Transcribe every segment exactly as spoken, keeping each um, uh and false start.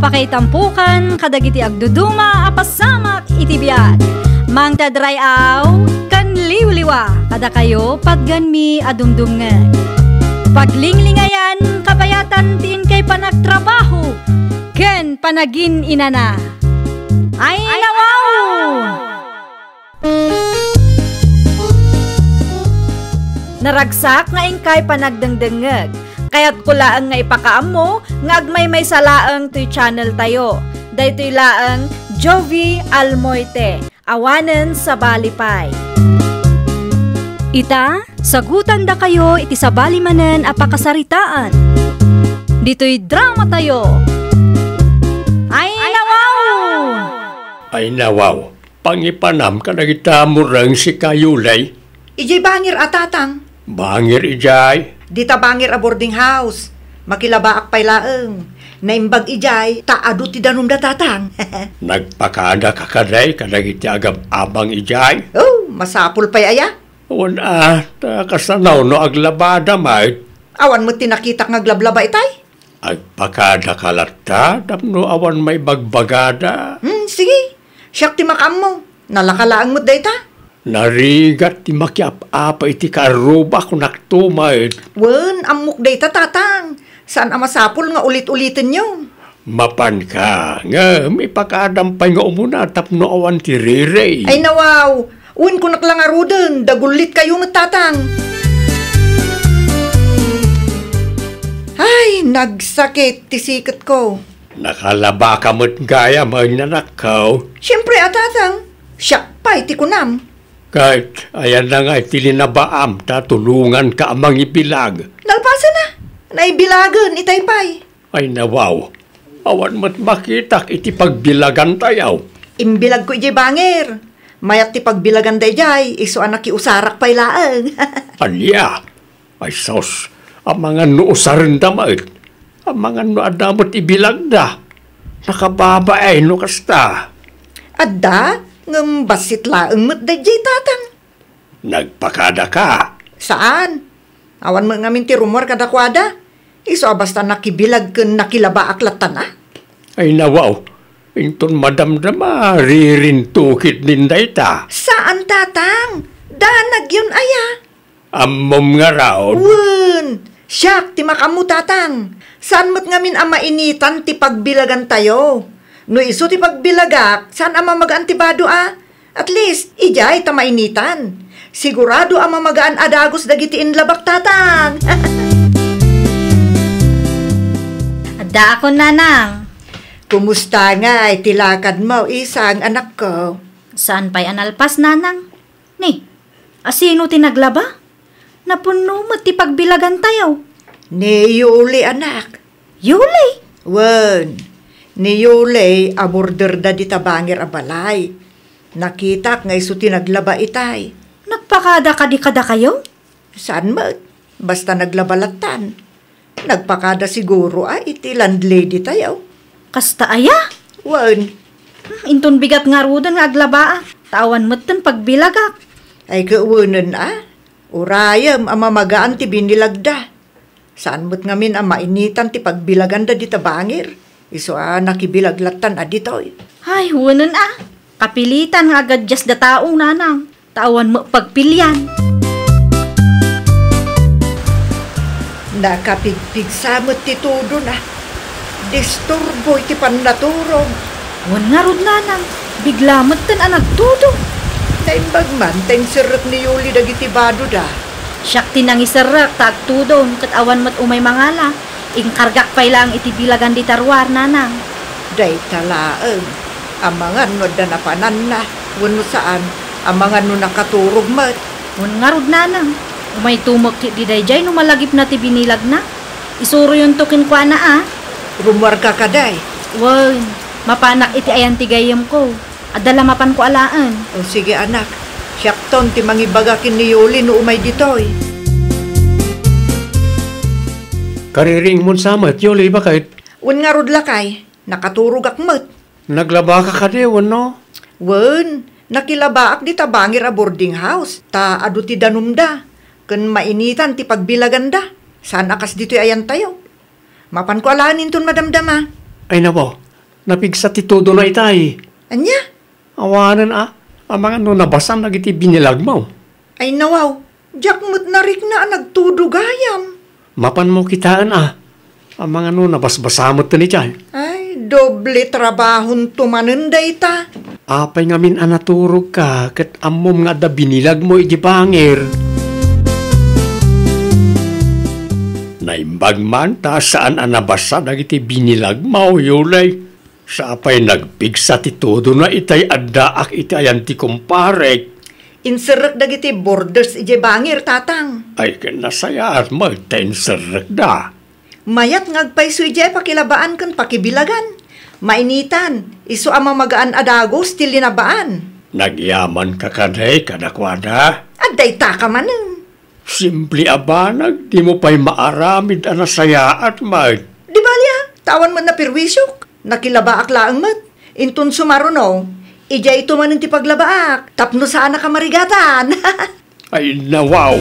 Pakaitampokan kadagiti agduduma a pasamak iti biag. Mangted ray-aw ken liwliwa kadakayo patgenmi a dumdumngeg. Paglinglingayan kabayatan ti inkay panagtrabaho ken panagin-inana. Ay, nawaw! Naragsak nga inkay panagdengdengngeg. Kayatko laeng nga ipakaammo nga agmaymaysa laeng toy channel tayo. Daytoy laeng Jovie Almoite, awanen sabali pay. Ita, sagutandakayo iti sabali manen a pakasaritaan. Ditoy drama tayo. Ay, nawaw! Ay, nawaw! Pangipanam kadagita mureng sika, Yuley. Idiay bangir a tatang. Bangir idiay? Dita bangir a boarding house. Makilabaak pay laeng. Naimbag idiay, ta adu ti danumda, tatang. Nagpakadaka kadi kadagiti agab-abang idiay? Oh, masapul pay aya? Wen a, ta kasano no aglabada met? Awan met ti nakitak nga aglablaba itay? Agpakadaka latta tapno awan maibagbagada. Hmm, sige. Siak ti makaammo. Nalaka laeng met dayta. Narigat ti makiap-apa iti karruba, kunakto met. Wen, ammok dayta, tatang. Saan a masapul nga ulit-ulitenyo. Mapanka, ngem ipakadam pay nga umuna tapno awan ti riri. Ay, nawaw. Wen, kunak la ngaruden, dagullit kayo met, tatang. Ay, nagsakit ti siketko. Nakalabaka met gayam, ay, nanakkaw. Siempre a, tatang. Siak pay ti kunam. Ket ayanna ngay ti linabaam ta tulonganka a mangibilag? Nalpasen a. Naibilagen itay pay. Ay, nawaw. Awan met makitak iti pagbilagantayo. Imbilagko idiay bangir. Mayat ti pagbilaganda idiay, isu a nakiusarak pay laeng. Ania? Ay sus, amangan no usarenda met. Amangan no adda met ibilagda. Nakababain no kasta. Adda, ngem bassit laeng met daydiay, tatang. Nagpakadaka? Saan. Awan met ngamin ti rummuar kadakuada. Isu a basta nakibilag ken nakilabaak lattan a. Ay nawaw, inton madamdama, ririnto ketdin dayta. Saan, tatang. Danagyon aya. Ammom ngarud? Wen, siak ti makaammo, tatang. Saan met ngamin a mainitan ti pagbilagantayo. No isu ti pagbilagak, saan a mamagaan ti bado a. At least, idiay ta mainitan. Sigurado a mamagaan a dagus dagiti inlabak, tatang. Addaakon, nanang. Kumusta ngay ti lakadmo, isang anakko? Saan pay a nalpas, nanang? Ni, asino ti naglaba? Napunno met ti pagbilagantayo. Ni Yuli, anak. Yuli? Wen, ni Yuli a borderda dita bangir a balay. Nakitak nga isu ti naglaba itay. Nagpakada kadi kadakayo? Saan met. Basta naglaba lattan. Nagpakada siguro a iti landlady tayo. Kasta aya? Wen. Hmm, inton bigat ngaruden nga aglabaak, ta awan metten pagbilagak. Ay, kawenen a. Urayem a mamagaan ti binilagda. Saan met ngamin a mainitan ti pagbilaganda dita bangir. Isu a nakibilag lattan a ditoy. Ay, wenen a. Kapilitan nga agadjasda tao, nanang. Ta awan met pagpilian. Nakapigpigsa met ti tudona. Disturbo iti pannaturog. Wen ngarud, nanang, bigla metten a nagtudo. Naimbag man ta inserrek ni Yuli dagiti badoda. Siak ti nangiserrek ta agtudon ket awan met umay mangala. Inkargak pay laeng iti bilagan dita ruar, nanang. Dayta laeng. Amangan no adda napananna, wenno saan, amangan no nakaturog met. Wen ngarud, nanang. Umay tumok ti didaydiay no malagipna ti binilagna. Isuroyonto kenkuana a. Rummuarka kadi? Wen, mapanak iti ayan ti gayyemko. Adda la mapanko alaen. O, sige, anak. Siakton ti mangibaga ken ni Yuli no umay ditoy. Kariringmon sa met, Yuli, baket? Wen ngarud, lakay. Nakaturogak met. Naglabaka kadi wenno? Wen, nakilabaak dita bangir a boarding house, ta adu ti danumda, ken mainitan ti pagbilaganda. Saan a kas ditoy ayantayo. Mapanko alaen inton madamdama. Ay nabo, Napigsa ti tudona itay. Ania? Awanen a, amangan no nabasan dagiti binilagmo. Ay nawaw, diak met narikna a nagtudo gayam. Mapanmo kitaen a, amangan no nabasbasa met ten itay. Ay, doble trabahonto manen dayta. Apay ngamin a naturogka ket ammom nga adda binilagmo iti bangir? Naimbag man ta saan a nabasa dagiti binilagmo, Yulay. Sa pay nagpigsa ti tudona itay addaak iti ayan ti kumparek. Inserrek dagiti borders idiay bangir, Tatang. Ay, ken nasayaat met ta inserrekda. Mayat nga agpayso idiay pakilabaan ken pakibilagan. Mainitan, isu a mamagaan a dagus ti linabaan. Nagyamanka kadi kadakuada? Adda itaka manen. Simple a banag, dimo pay maaramid a nasayaat met. Di bali a, ta awan met naperwisok. Nakilabaak laeng met. Inton sumaruno, idiayto manen ti paglabaak, tapno saanak a marigatan. Ay, nawaw!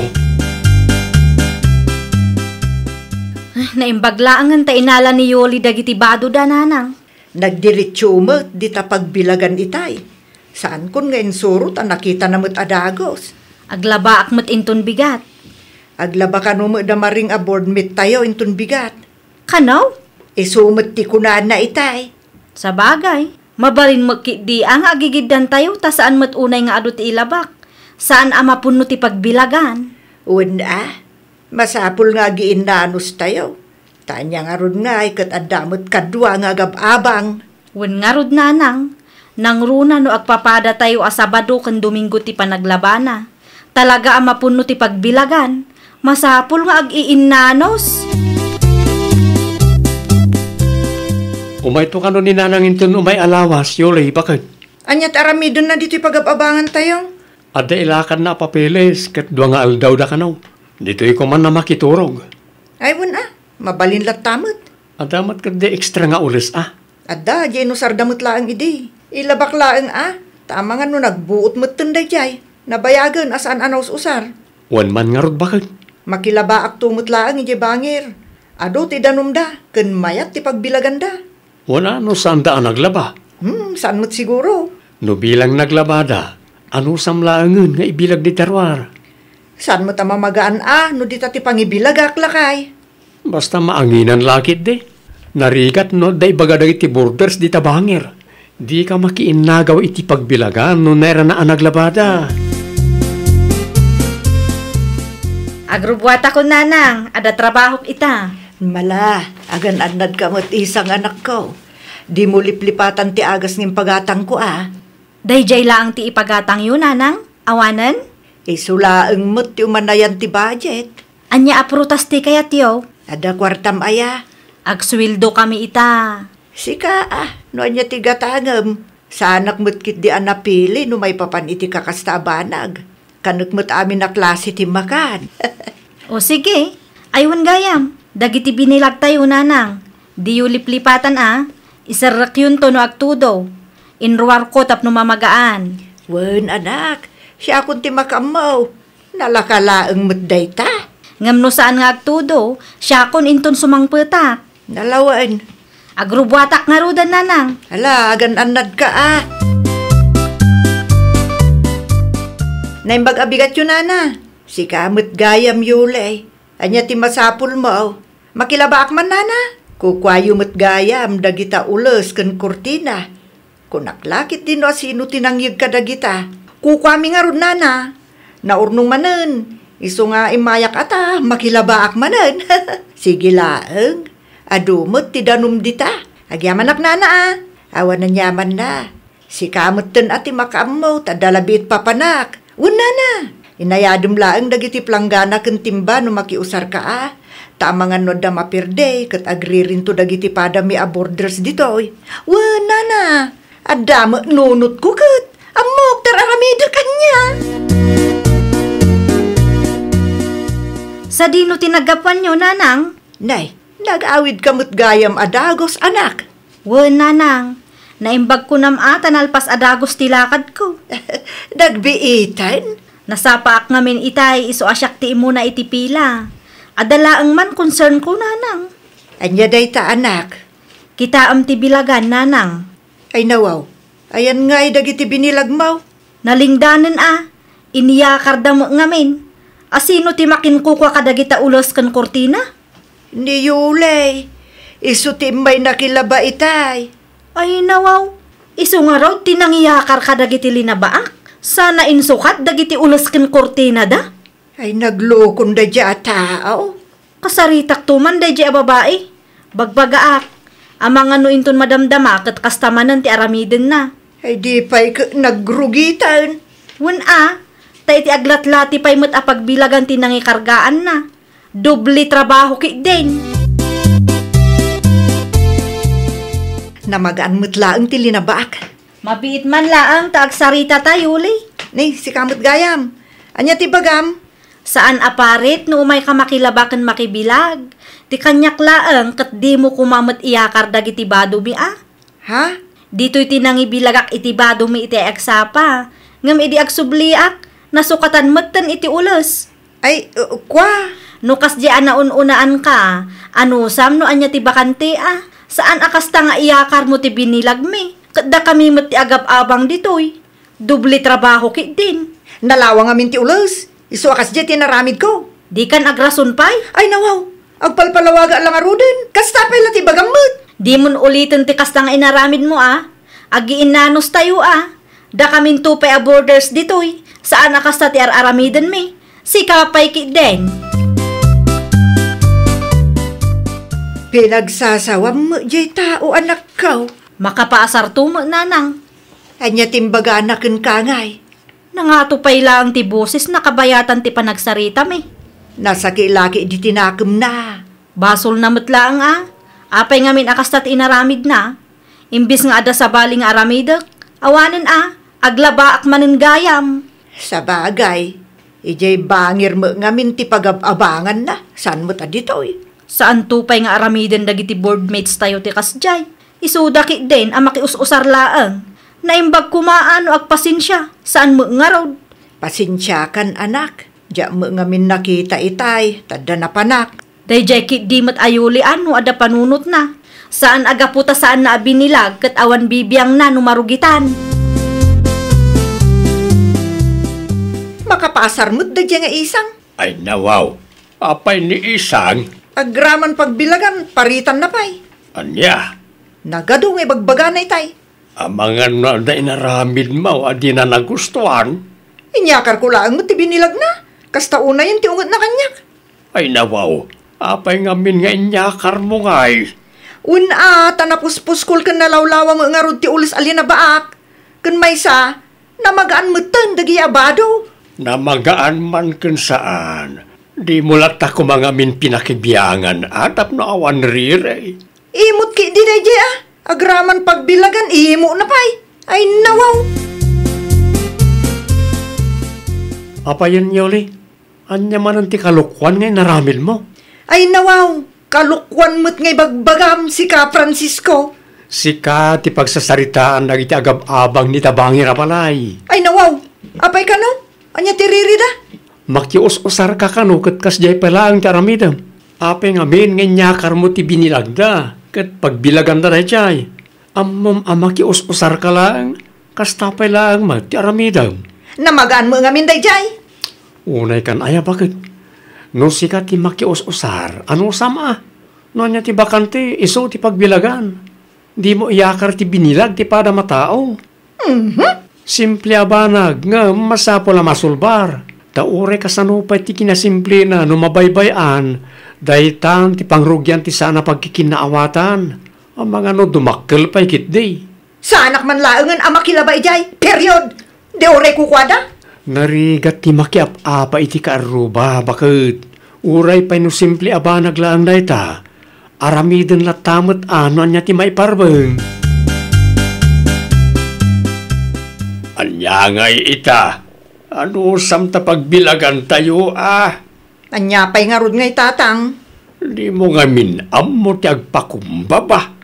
Ah, naimbag laengen ta inala ni Yoli dagiti badoda, Nanang. Nagdiretso met dita pagbilagan itay. Saankon nga insuro ta nakitana met a dagus. Aglabaak met inton bigat. Aglaba kano met da maring a board meat tayo inton bigat. Kano? Isu met ti kunana itay. Sabagay, mabalin met ketdi a nga agigiddan tayo ta saan met unay nga adu ti ilabak. Saan a mapunno ti pagbilagan. Wen a, masapul nga agiinnanos tayo. Ta ania ngarud ngay ket adda met kadua nga agab-abang. Wen ngarud, Nanang, nangruna no agpapada tayo a Sabado ken Domingo ti panaglabana. Talaga a mapunno ti pagbilagan. Masapul nga ag-iinnanos. Umayto kano ni Nanang inton umay a lawas, Yoli, baket. Ania ti aramidenna ditoy pagab-abangan tayo? Adda ilakadna a papeles ket dua nga aldawda kano. Ditoy koma a makiturog. Ay, wen a, mabalin latta met. Adda met ketdi extra nga ules a. Adda, diay inusarda met laeng idi. Ilabak laeng a, ta amangan no nagbuot metten daydiay. Nabayagen a saan a naus-usar. Wen man ngarud baket. Makilabaakto met laeng idiay bangir. Adu ti danumda, ken mayat ti pagbilaganda. Wen a no saanda a naglaba? Hmm, saan met siguro. No bilang naglabada, anusam laengen nga ibilag dita ruar? Saan met a mamagaan a no dita ti pangibilagak, lakay? Basta maanginan la ketdi. Narigat no adda ibaga dagiti borders dita bangir. Dika makiinnagaw iti pagbilagan no nairana a naglabada. Agrubuatakon, Nanang, adda trabahok ita. Mala, agan-annadka met, isang anakko. Dimo liplipatan ti agas nga impagatangko a. Daydiay laeng ti ipagatangyo, Nanang? Awanen? Isu laeng met ti umanayan ti budget. Ania a prutas ti kayatyo? Adda kuartam aya? Agsueldo kami ita. Sika a, no ania ti gatangem? Saanak met ketdi a napili no maipapan iti kakasta a banag. Kanek met amin a klase ti makan. O sige, ay wen gayam, dagiti binilagtayo, Nanang, diyo liplipatan a, iserrekyonto no agtudo. Inruarko tapno mamagaan. Wen, anak, siakon ti makaammo. Nalaka laeng met dayta. Ngem no saan nga agtudo, siakon inton sumangpetak. Nalawen. Agrubuatak ngaruden, Nanang. Ala, agan-annadka a. Naimbag a bigatyo, Nana. Sika met gayam, Yulay. Ania ti masapulmo? Makilabaak man, Nana. Kukuayo met gayam dagita ules ken kurtina. Kunak la ketdi no asino ti nangyeg kadagita. Kukuami ngarud, Nana. Naurnong manen. Isu nga immayak a ta makilabaak manen. Sige laeng. Adu met ti danum dita. Agyamanak, Nana, a. Awan aniamanna. Sika metten a ti makaammo ta adda labiit papanak. Wen, Nana. Inayadem laeng dagiti planggana ken timba no makiusarka a. Ta amangan no adda mapierde ket agririnto dagiti padami a borders ditoy. Wen, Nana. Adda met nunotko ket ammok ti ar-aramidek ania. Sadino ti naggapuanyo, Nanang? Nay, nag-awidka met gayam a dagus, anak. Wen, Nanang. Naimbag kunam a ta nalpas a dagus ti lakadko. Nagbiiten? Nasapaak ngamin itay isu a siak ti immuna iti pila. Adda laeng man concern ko, Nanang. Ania dayta, anak? Itaem ti bilagan, nanang. Ay nawaw, ayan ngay dagiti binilagmo? Nalingdanen a, iniyakarda met ngamin. A sino ti makinkukua kadagita ules ken kurtina? Ni Yulay, isu ti immay nakilaba itay. Ay nawaw, isu ngarud ti nangiyakar kadagiti linabaak, sana insukat dagiti ules ken kurtinada. Ay, naglukon daydiay a tao. Kasaritakto man daydiay a babai. Bagbagaak, amangan no inton madamdama ket kasta manen ti aramidenna. Ay, di pay ket nagrugiten. Wen a, ta iti aglatlati pay met a pagbilagan ti nangikargaanna. Doble trabaho ketdin. Namagaan met laeng ti linabaak. Mabiit man laeng ta agsaritata, Yuli. Ni, sika met gayam. Ania ti bagam? Saan a parit no umayka makilaba ken makibilag. Ti kaniak laeng ket dimo koma met iyakar dagiti badomi a. Ha? Ditoy ti nangibilagak iti badomi iti agsapa. Ngem idi agsubliak, nasukatan metten iti ules. Ay, uh, kua? No kasdiay a naun-unaanka, anusam no ania ti bakante a? Saan a kasta nga iyakarmo ti binilagmi, ket dakami met ti agab-abang ditoy. Doble trabaho ketdin. Nalawa ngamin ti ules. Isu a kasdiay ti naramidko. Dikan agrason pay? Ay, nawaw. Agpalpalawaga la ngaruden. Kasta pay la ti bagam met. Dimon uliten ti kasta nga inaramidmo a. Agiinnanos tayo a. Dakaminto pay a boarders ditoy. Saan a kasta ti ar-aramidenmi. Sika pay ketdin. Pinagsasawam met jay tao, anakko. Makapaasarto met, nanang. Ania ti imbagana kenka ngay? Nangato pay laeng ti bosesna kabayatan ti panagsaritami. Nasakilaki diti nakemna. Basolna met laeng a. Apay ngamin a kasta ti inaramidna? Imbes nga adda sabali nga aramidek, awanen a, aglabaak manen gayam. Sabagay, idiay bangir met ngamin ti pagab-abanganna, saan met a ditoy. Saanto pay nga aramiden dagiti boardmates tayo ti kasdiay. Isuda ketdin a makius-usar laeng. Naimbag koma a no agpasensia, saan met ngarud. Pasensiakan, anak. Diak met ngamin nakita itay, tadda napanak. Daydiay ketdi met a Yuli a no adda panunotna. Saan a gapu ta saanna a binilag ket awan bibiangna no marugitan. Makapaasar met daydiay nga isang. Ay, nawaw. Apay ni isang? Agraman pagbilagan, paritanna pay. Ania? Nagadu nga ibagbagana itay. Amangan no adda inaramidmo a dina nagustuan? Inyakarko laeng met ti binilagna. Kasta unayen ti ungetna kaniak. Ay, nawaw. Apay ngamin nga inyakarmo ngay? Wen a, ta napuspuskol ken nalawlawa met ngarud ti ules a linabaak. Ken maysa, namagaan metten dagiti abado. Namagaan man ken saan, dimo latta koma ngamin pinakibiangan a tapno awan rirey. Imot ketdi daydiay a, agraman pagbilagan, imona pay. Ay, nawaw. Apayen, Yoli, ania manen ti kalokuan nga inaramidmo? Ay, nawaw, kalokuan met nga ibagbagam, sika, Francisco. Sika ti pagsasaritaan dagiti agab-abang ni tabangir a balay. Ay, nawaw, apay kano? Ania ti ririda? Makius-usarka kano ket kasdiay pay laeng ti aramidem? Apay ngamin nga inyakarmo ti binilagda ket pagbilaganda daydiay? Ammom a makius-usarka laeng, kasta pay laeng met ti aramidem. Namagaan met ngamin daydiay. Unay kan aya baket. No sika ti makius-usar, anusam a? No ania ti bakante, isu ti pagbilagan. Dimo iyakar ti binilag ti padam a tao. Mhm. Simple a banag, ngem masapul a masulbar. Ta uray kasano pay ti kinasimplena no mabaybay-an, daytan ti pangrugian ti saan a pagkikinnaawatan. Amangan no dumakkel pay ketdi. Saanak man laengen a makilaba idiay. Period. Di uray kukuada? Narigat ti makiap-apa iti kaarruba, baket. Uray pay no simple a banag laeng dayta, aramiden latta met a no ania ti maiparbeng. Ania ngay ita? Anusam ta pagbilagantayo a? Ania pay ngarud ngay, tatang? Dimo ngamin ammo ti agpakumbaba.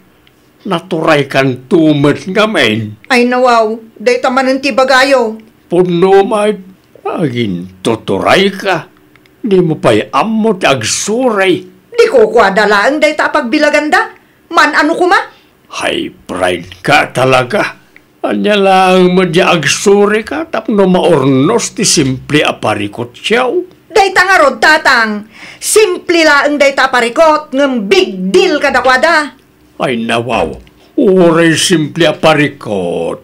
Naturaykanto met ngamin. Ay, nawaw, dayta manen ti bagayo. Punno met, agintuturayka. Dimo pay ammo ti agsuray. Di kukuada laeng dayta a pagbilaganda. Man-ano koma? High pride ka talaga. Ania laeng met ti agsurika tapno maurnos ti simple a parikutyo? Dayta ngarud, Tatang. Simple laeng dayta a parikut, ngem big deal kadakuada. Ay, nawaw. Uray simple a parikut,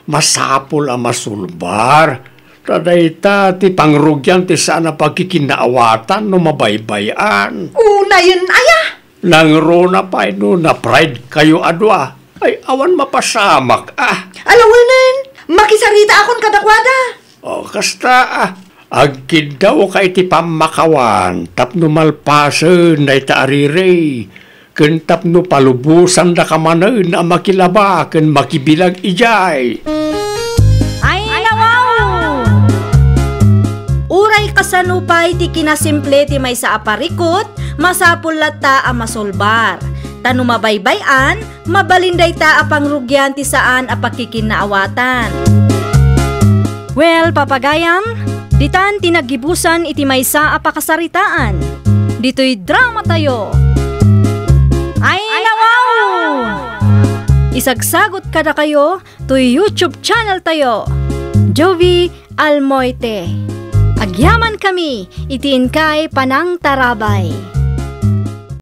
masapul a masulbar. Ta dayta ti pangrugian ti saan a pagkikinnaawatan no mabaybay-an. Unayen aya? Nangruna pay no na-pride kayo a dua. Ay, awan mapasamak, ah. Alawenen, makisaritaakon kadakuada. O, kasta, ah. Agkiddawka iti pammakawan tapno malpasen dayta a riri, ken tapno palubosandaka manen a makilaba ken makibilag idiay. Ay, nawaw! Uray kasano pay ti kinasimple ti maysa a parikut, masapul latta a masulbar. Ta no mabaybay-an, mabalin dayta a pangrugian ti saan a pagkikinnaawatan. Well, papagayam, ditan ti naggibusan iti maysa a pakasaritaan. Ditoy dramatayo. Ay, nawaw! Isagsagot kadakayo toy YouTube channel tayo, Jovie Almoite. Agyaman kami iti inkay panangtarabay.